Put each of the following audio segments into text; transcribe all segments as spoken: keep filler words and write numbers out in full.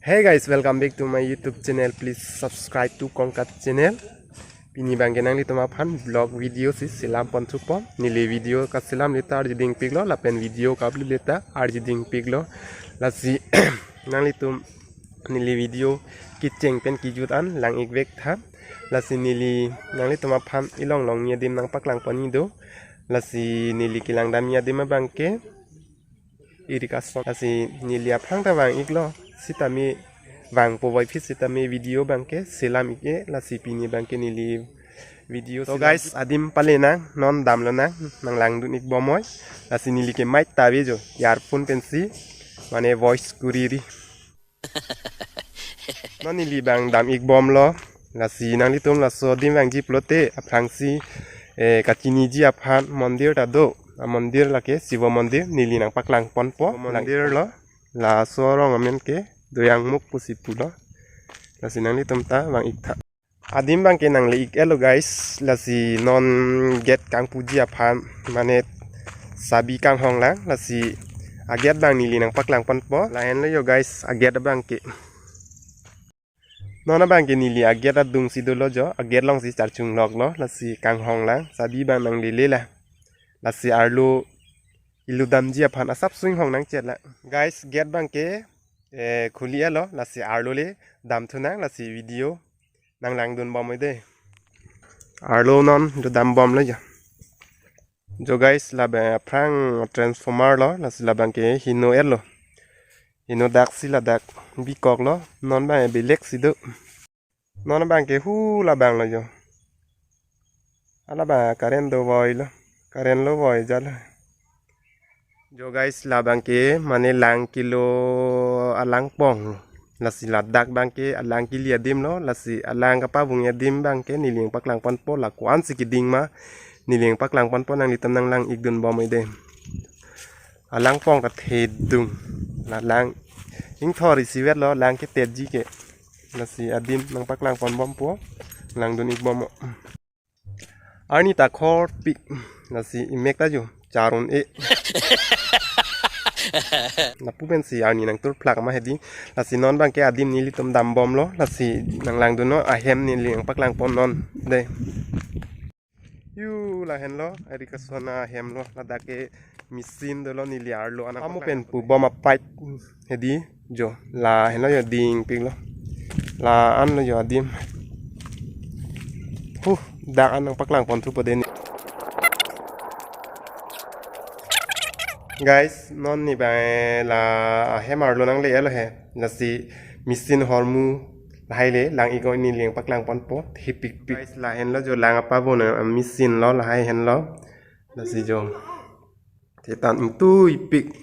Hey guys, welcome back to my YouTube channel. Please subscribe to Kongkat channel. Pini abangke nanglitum aphan vlog video si selam pon thupo. Neli video kaselam le ta arjuding piklo, lapen video ka-upload le ta arjuding piklo. Lasi nanglitum neli video kecheng pen kejut an lang-ik vek tha. Lasi neli nanglitum aphan ilong longni adim nangpaklang ponji do. Lasi neli kelang damji adim abangke irrigation. Lasi neli aphrang ta vang-iklo, sitame vangpo voiphit sitame video abangke selam-ik-e, lasi pini abangke neli video. So selam guys, adim pale nang, non damlonang, nanglangdun-ik bomnoi. Lasi neli ke mic ta ave jo, earphone pensi, mane voice kuriri. Non neli abang dam-ik bomlo. Lasi nanglitum laso adim vangji pulote aphrangsi, eh, kachiniji aphan mondir ta do. A mondir lake Shiva mondir, neli nangpaklang ponpo. Mondir lo. Laso arong amen ke Doyangmukh pusi pulo. Lasi nanglitum ta vang-ik tha. Adim abangke nangle-ik-etlo guys. Lasi non gate kangpuji aphan, mane sabi kanghonglang. Lasi a gate abang neli nangpaklang ponpo. Lahenlo jo guys, a gate abangke. Non abangke neli a gate adungsi dolo jo, a gate alongsi charchungloklo, lasi kanghonglang, sabi abang nanglele la. Lasi arlo iludamji aphan asap swing hong nangchetlang. Guys, gate abangke, eh, khuli-etlo, lasi arlo le damthunang, lasi video nanglangdun bomnoi de. Arlo non do dam bomlo jo. Jo guys, labang aphrang transformer lo, lasi labangke heno-etlo. Heno daksi ladak bikoklo, non abang bilek si do. Non abangke hu labanglo jo. Alabang current dovoilo, current lo voi jalo. Jo guys, labangke mane lang kilo alangpong. Lasi ladak abangke alang kili adim lo, lasi alang kapavung adim abangke neli nangpaklang ponpo, la ko-ansi keding ma neli nangpaklang ponpo, nanglitum nanglang-ikdun bomnoi de. Alangpong ta thedung. La lang ingthor isivetlo, lang ketetji ke. Lasi adim nangpaklang pon bompo, langdun-ik bomnoi. Arni ta khorpik, lasi imek ta jo char-un-e. Lapu pensi arni nangturplak ma hedi. Lasi non abangke adim nelitum dam bomlo, lasi nanglangdunnon ahem neli nangpaklang pon non de. Yu lahenlo, irrigation ahem lo, ladak ke machine dolo, neli arlo anang. Amu pen pu bom a pipe hedi jo, lahenlo jo dingpiklo. La-anlo jo adim. Huh, dak an nangpaklang pon thupo de neli. Guys, non neli abang la ahem arlo nangle-etlo he. Lasi machine hormu lahai le lang-ik-oi, neli nangpaklang ponpo, thepikpik. Guys, lahenlo jo lang apavung a machine lo, lahai henlo. Lasi jo. Thetan ingtuipik.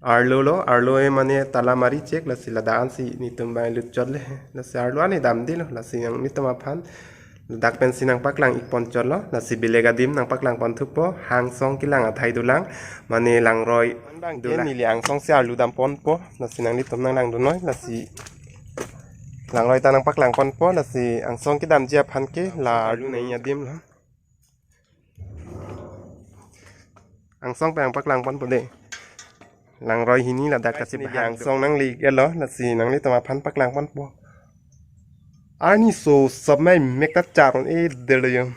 Arlo lo, arlo e mane tala mari chek, lasi ladak ansi netum abang lutchot le. Lasi arlo an damdelo, lasi nanglitum aphan ladak pensi nangpaklang-ik ponchotlo, lasi bilek adim nangpaklang pon thupo, angsong kelang athai dolang, mane langroi dolang. Neli angsongsi arlo dam ponpo, lasi nanglitum nanglangdunnoi, lasi langroi ta nangpaklang ponpo, lasi angsong kedamji aphan ke la arlo nangji adim lo. Angsong pen nangpaklang ponpo de. Langroi hini ladak kasi neli bah angsong nangle-etlo, lasi nanglitum aphan paklang ponpo. Arni so sop mai mek ta char-un-e delo jo.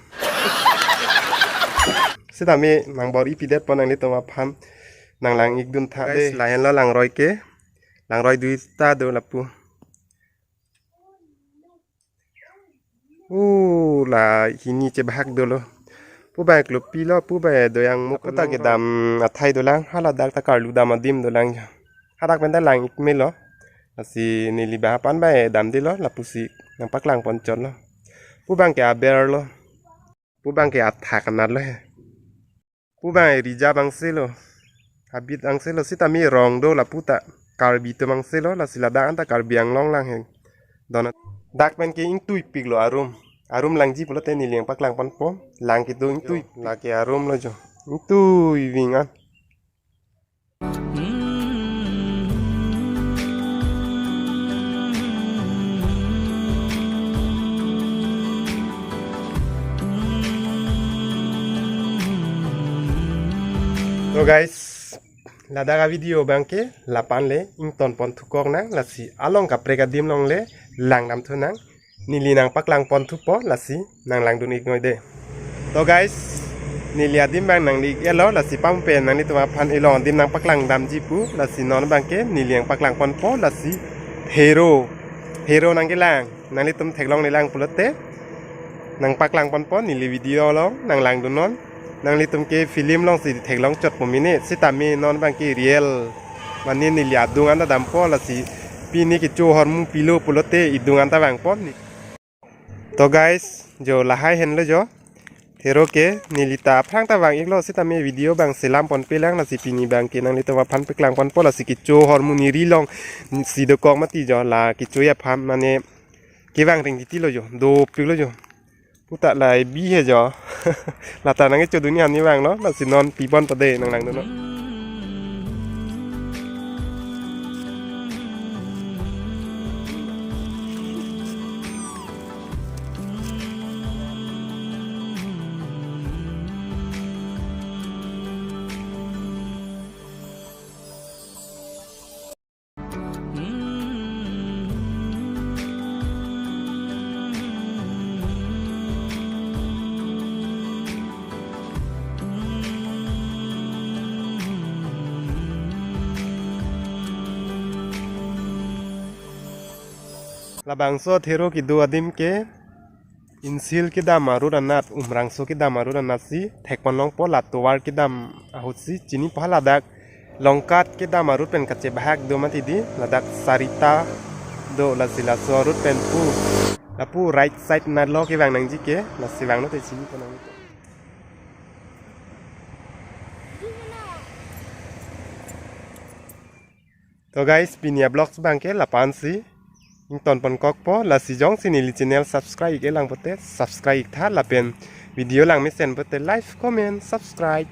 Sitame nangbor-ipidet pon, nanglitum aphan nanglang-ikdun tha de. Guys, lahenlo langroi ke. Langroi duita do lapu. Uh, la hini chebahak dolo. Pu abang Klopi lo, pu abang Doyangmukh, pu ta kedam athai dolang, hala dak ta karlu dam adim dolang jo. Hadak pen ta lang-ik melo. Lasi neli bah apan abang damdelo, lapusi nangpaklang ponchotlo. Pu abang ke aber lo. Pu abang ke athak anat lo he. Pu abang Rija abang selo. Abit angselo, sitame rong do lapu ta. Karbi atum angselo, lasi ladak anta Karbi Anglong lang he. Donat. Dak pen ke ingtuipiklo arum. Arum langji pulote neli nangpaklang ponpo. Lang kedo ingtui. Lake arum lo jo. Ingtuiving an. So guys, Ladak a-video abangke lapan le ington pon thukok nang, lasi along kaprek adim along le langdam thu nang. Neli nangpaklang pon thupo, lasi nanglangdun ik noi de. To guys, neli adim abang nangli ik-etlo, lasi pam pen nanglitum aphan ilong adim nangpaklang damji pu, lasi non abangke neli nangpaklang ponpo, lasi Thero. Thero nangkelang, nanglitum theklongle lang pulote nangpaklang ponpo, neli video along nanglangdun non. Nanglitum ke film alongsi theklong chot pu mene, sitame non abangke real. Mane neli adung anta dampo, lasi pini kecho ahormu pilo pulote idung anta vangpo ni. To guys, jo lahai henlo jo. Thero ke neli ta aphrang ta vang iklo, sitame video abang selam ponpe lang, lasi pini abangke nanglitum aphan paklang ponpo, lasi kecho ahormu neri alongsi dokok mati jo, la kecho aphan mane kevang ring titi lo jo, dopik lo jo. Puta lai bi he jo. Lata nangkecho dun-i aphan ne vanglo, lasi non pi ponpo de, nanglangdun non. Labangso Thero kedo adim ke Insil kedam arut anat, Umrangso kedam arut anatsi thek pon longpo, la tovar kedam ahutsi chinipo. Ladak Longkat kedam arut pen kachebahak do mati di, ladak Sarita do, lasi laso arut pen pu, lapu right side natlo kevang nangji ke, lasi vangno te chini pon nang. To guys, pini a-vlogs abangke lapansi ington pon kokpo, lasi jongsi neli channel subscribe ik-e lang pulote subscribe iktha, lapen video langmesen pulote like, comment, subscribe.